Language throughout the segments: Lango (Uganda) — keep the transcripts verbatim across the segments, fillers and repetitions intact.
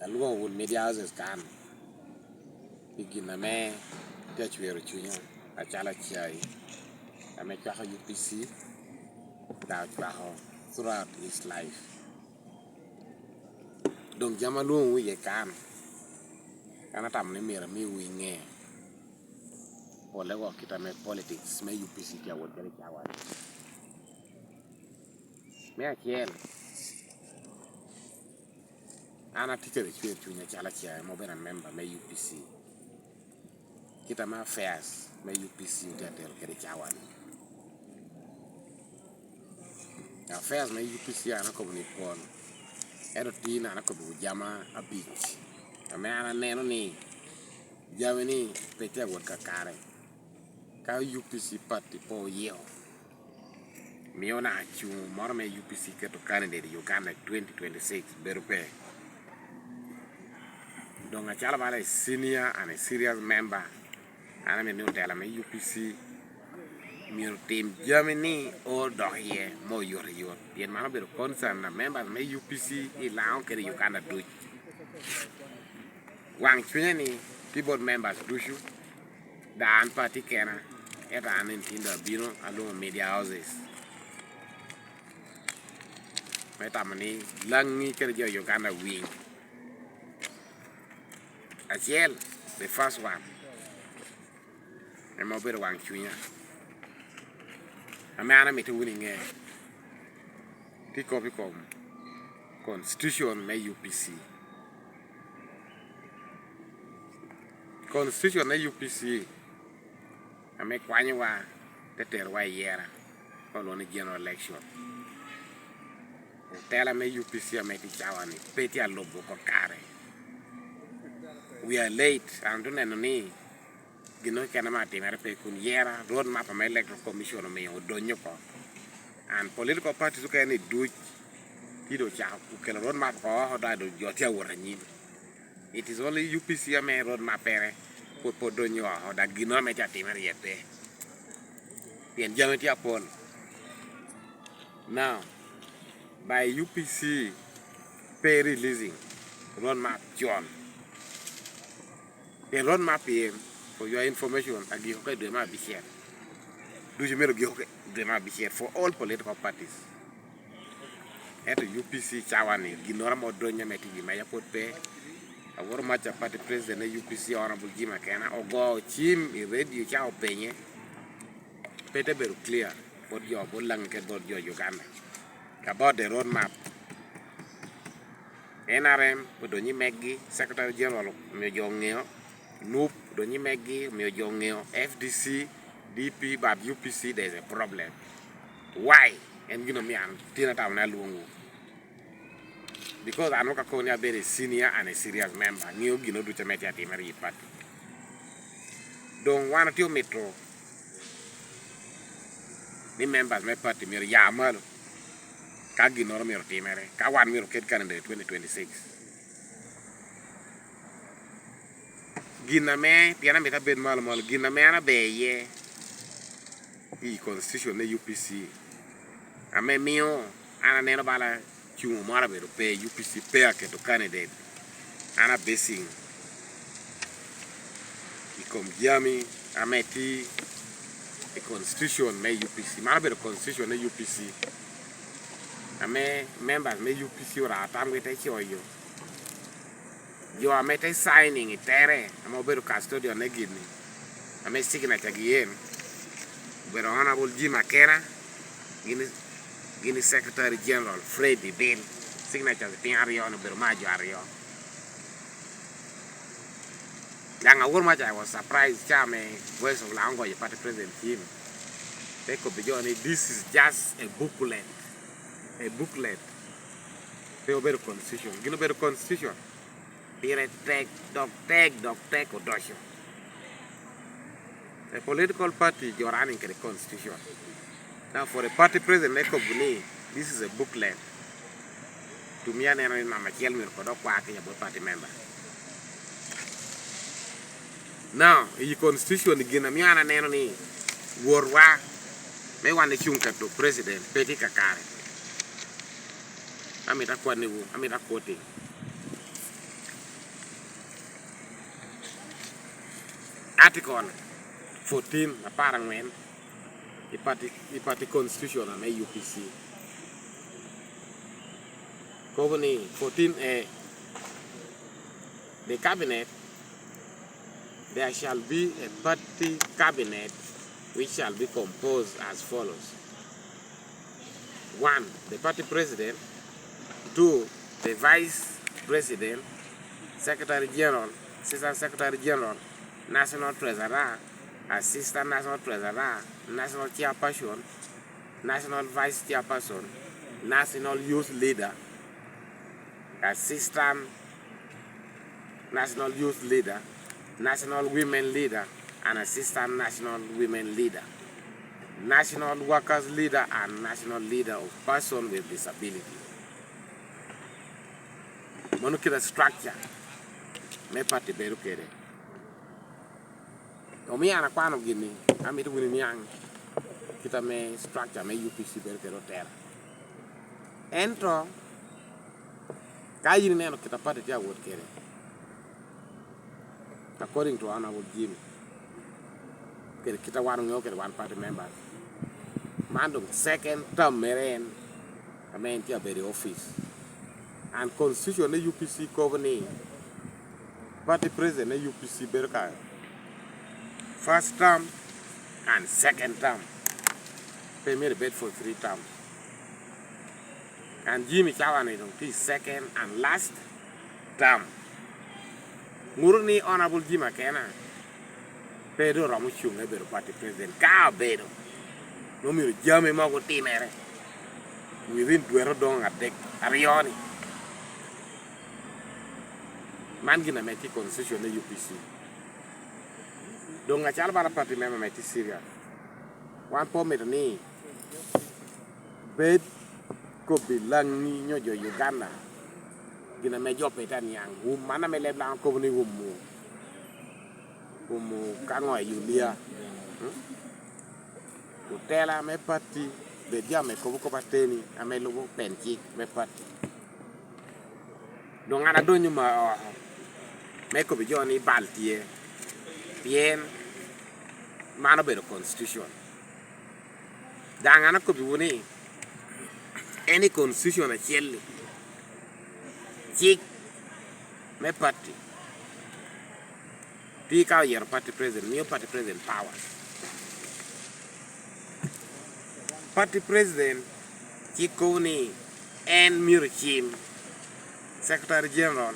Alwoŋo wun media houses kan pi gin ame tye acwero cunya acalo acayi ame cwako U P C, dok ocwako throughout his life. Doŋ jami alwoŋowu iye kan, an atamo ni myero amiwu iŋe pole wok kit ame politics me U P C tye awot kede i cawa-ni. Me acel, an atye kede cwer cuny acalo acayi ame obedo a member me U P C. Kit ame affairs me U P C otye atero kede i cawa-ni. Affairs me U P C an akobo ni pol, ento tin an akobo jami abic ame an aneno ni jami-ni pe tye awot kakare. Ka U P C party pe oyiko, mio naka cuŋ moro me U P C keto candidate i Uganda i twenty twenty-six bedo pe. Doŋ acalo bala a senior and a serious member, an amito ni otela me U P C myero otim jami-ni odok iye me oyotoyot, pien mano obedo concern a members me U P C i Laŋo kede i Uganda duc. Waŋ cunya ni tye bot members ducu, dok an pe atye kena, ento an en tin doŋ abino alwoŋo media houses me tamo ni Laŋi kede jo Uganda winy. Acel, the first one, ame obedo waŋ cunya, ame an amito wunu iŋe, tye kop i kom constitution me U P C. Constitution me U P C ame kwanyowa te terowa i yera, olwoŋo ni general election. Otela me U P C ame tye cawa-ni pe tye alubo kakare. We are late, an doŋ neno ni gin keken ame atimere pe kun yera, road map ame Electoral Commission omio odonyo oko. And political parties okene duc tye doŋ ocako okelo road map oko oko, dok doŋ jo tye awot anyim. It is only U P C ame road map pere pwod pe odonyo oko, dok ginnoro ame tye atimere iye pe. Pien jami tye apol. Now, by U P C pe releasing road map con. Pien road map pien, for your information, agiko ka i dwe me abicel. Ducu myero giko ka i dwe me abicel for all political parties. Ento U P C cawa-ni, ginnoro ame odonyo ame tye i wi meja pwod pe. Aworo mac a party president me U P C, Honorable Jim Akena, ogo cim i radio ca openye. Pe te bedo clear bot jo, bot Laŋi kede bot jo Uganda about the road map. N R M odonyo i meggi, Secretary General omio jo oŋeo, nup odonyo i meggi, omio jo oŋeo, F D C, D P, but U P C, there is a problem. Why? En gin omio an tin atamo ni alwoŋwu. Because an ka kobo ni abedo a senior and a serious member, aŋeo gin ducu ame tye atimere i party. Doŋ wan otye omito ni members me party myero ya malo ka ginnoro myero timere, ka wan myero oket candidate twenty twenty-six. Gin ame, pien amito abed malo malo, gin ame an aber iye i constitution me U P C, ame mio an aneno bala cuŋ moro abedo pe, U P C pe aketo candidate, an abasing i kom jami ame tye i constitution me U P C. Mano obedo constitution me U P C, ame members me U P C orao tamgi te coyo. Jo ame te signing i tere, ame obedo custodian me gin-ni, ame signature gi en, obedo Honorable Jim Akena, gin, gin Secretary General Fred Bill. Signatures piny aryo-ni obedo me jo aryo. Daŋ awor maca, I was surprised ca ame Voice of Laŋo ogoyo party president cim, te kobbi jo ni, "This is just a booklet, a booklet." Pe obedo constitution. Gin obedo constitution, pire tek, dok tek, dok tek odoco. A political party jo running kede constitution. Now for a party president me kobo ni, "This is a booklet," to me aneno ni namba acel myero kodi okwa kenya bot party member. Now, i constitution gin ame an aneno ni wotwa me wan icuŋ keto president pe tye kakare. Amito akwanniwu, amito akoti. Article fourteen, apar angwen, i party, i party constitution me U P C. Kobo ni fourteen A, the cabinet, there shall be a party cabinet which shall be composed as follows. One, the party president. Two, the vice president, secretary general, assistant secretary general, national treasurer, assistant national treasurer, national chairperson, national vice chairperson, national youth leader, assistant national youth leader, national women leader, and assistant national women leader, national workers leader, and national leader of person with disability. Mano kite structure me party bedo kede. Omio an akwano gini, amito wunu iniaŋ kit ame structure me U P C bedo kede otela. Ento, ka yin ineno kit a party tye awot kede, according to Honorable Jimmy, kede kit a wan oŋeo kede wan party members, man doŋ second term mere en, ame en tye abedo i office. And constitution me U P C kobo ni party president me U P C bedo ka first term and second term. Pe myero ebed for three term. And Jimmy cawa-ni doŋ tye second and last term. Ŋuto ni Honorable Jimmy Akena pe doŋ romo cuŋ me bedo party president. Ka obedo, nwoŋo myero jami mogo otimere within dwete odoŋ adek, aryo-ni. Man gin ame tye i constitution me U P C. Doŋ acalo bala party member ame tye serious, wan pe omito ni bed kobbi Laŋi nyo jo Uganda gin ame jo pe te aniaŋ. Wum man ame leb Laŋo kobo ni wumu, wumu ka ŋo i Yulia. Mm? Otela me party, bed jo ame kobo kop ateni ame lubo pen cik me party. Doŋ an adonyo ma oko me kobbi jo ni bal tye, pien man obedo constitution. Daŋ an akobbiwu ni, en i constitution acel-li, cik me party, tye ka oyero party president, mio party president powers. Party president cik kobo ni en myero ocim secretary general,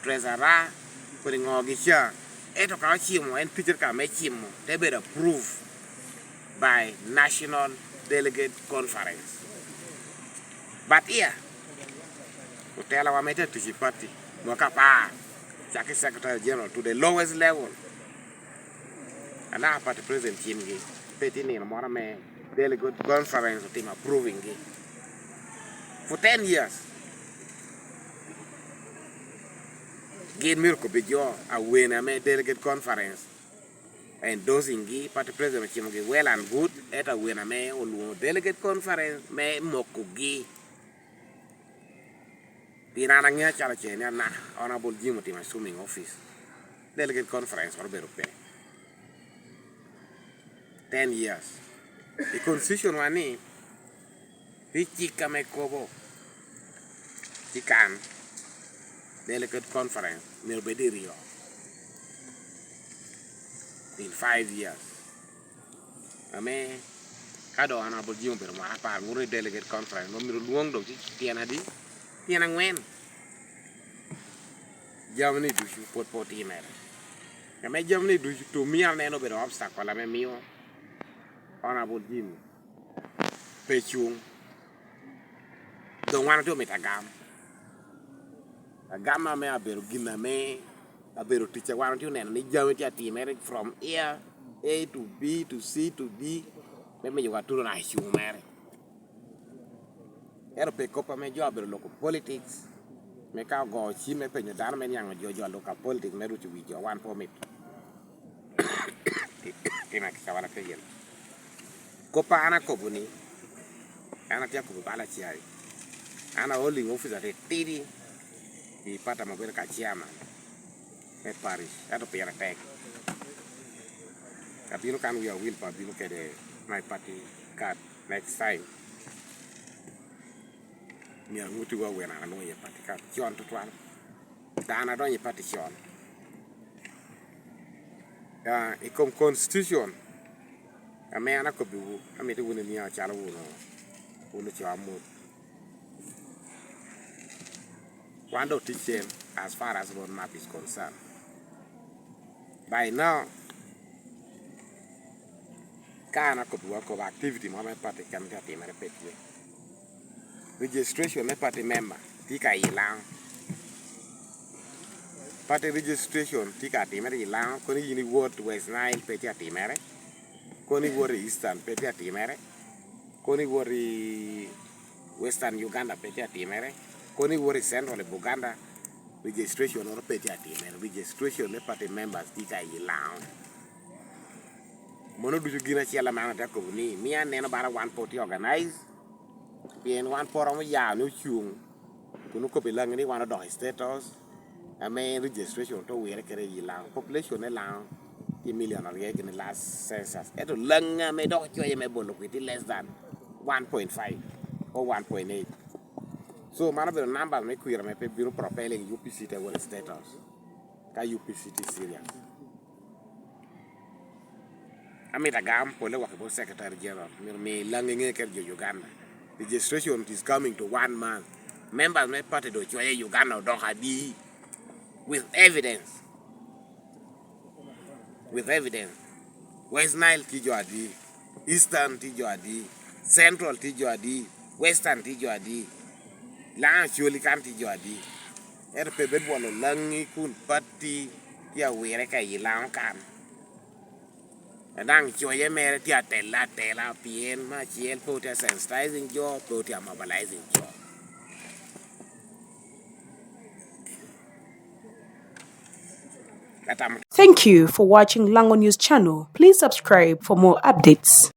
treasurer, kodi ŋogi ca. Ento ka ocimo, en ticere ka me cimo, te bedo approve by National Delegate Conference. But here, otelawa me te tic i party, mwaka apar, cakki secretary general to the lowest level. Anaka party president cimgi, pe tye nino moro ame Delegate Conference otimo approving gi. For ten years, gin myero kobbi jo awene ame Delegate Conference endorsing gi, party president ocimo gi well and good, ento awene ame olwoŋo Delegate Conference me moko gi. Pien an aŋeo acalo ce ni ana, Honorable Jim otimo assuming office, Delegate Conference moro obedo pe. Ten years. I constitution wa ni, tye cik ame kobo, ci kan, Delegate Conference myero bed i ryo in five years. Ame ka doŋ Honorable Jim obedo mwaka apar, ŋuto ni Delegate Conference, omyero lwoŋ doŋ ci tyen adi? Tyen angwen. Jami ni ducu pwod pe otimere. Ame jami ni ducu to mio aneno obedo obstacle ame mio Honorable Jim pe cuŋ. Doŋ wan otye omito agam. Agam ame abedo gin ame abedo ticca, wan otye oneno ni jami tye atimere from here, A to B to C to D, me miyo wa tuno na cuŋ mere. Ento pe kop ame jo abedo loko politics, me ka ogo cim me penyo dano me niaŋ jo, jo aloko politics me ruco wi jo, wan pe omito. Tima kika wan atye yen. Kop a an akobo ni, an atye akobo bala cai. An a holding office atitidi i pata ma bedo ka chairman me parish, ento pire tek. Abino kan wia owil pa abino kede my party card next time. Myero aŋuttiwu awena an anwoŋo iye party card con tutwal. Dano adonyo i party con. Ah, i kom constitution ame an akobbiwu, amito wun imiya acalo wun, wun oco amut. Wan dok tic cen as far as road map is concerned. By now, ka an akobbiwu akoba, activity mo me party kan tye atimere pe tye. Registration me party member tye ka i Laŋo. Party registration tye ka timere i Laŋo, kono yin iwot West Nile pe tye atimere, kono iwot i Eastern pe tye atimere, kono iwot i Western Uganda pe tye atimere, kono iwot i Central i Buganda, registration oro pe tye atimere. Registration me party members tye ka i Laŋo. Mono ducu gin acel ame an atye akobo ni, mio aneno bala wan pe otye organize, pien wan pe oromo ya ni ocuŋ, kun okobbe Laŋo ni wan odok i State House, ame en registration te owire kede i Laŋo. Population me Laŋo tye million aryo i kine last census. Ento Laŋo ame dok ocoye me bolo kwir tye less than one point five or one point eight. So, mano obedo numbers me kwir ame pe bino propelling U P C te wot i State House, ka U P C tye serious. Amito agam pole wak i bot Secretary General, myero mi Laŋo eŋe kede jo Uganda. Registration is coming to one month. Members me party doŋ ocoye i Uganda odoko adi? With evidence. With evidence. West Nile tye jo adi? Eastern tye jo adi? Central tye jo adi? Western tye jo adi? Laŋo Acholi kan tye jo adi? Ento pe bed bwolo Laŋi kun party tye awire ka i Laŋo kan. Daŋ coye mere tye atela atela, pien me acel pe otye a sensitizing jo, pe otye a mobilizing jo. Atamo Thank you for watching Lango News Channel. Please subscribe for more updates.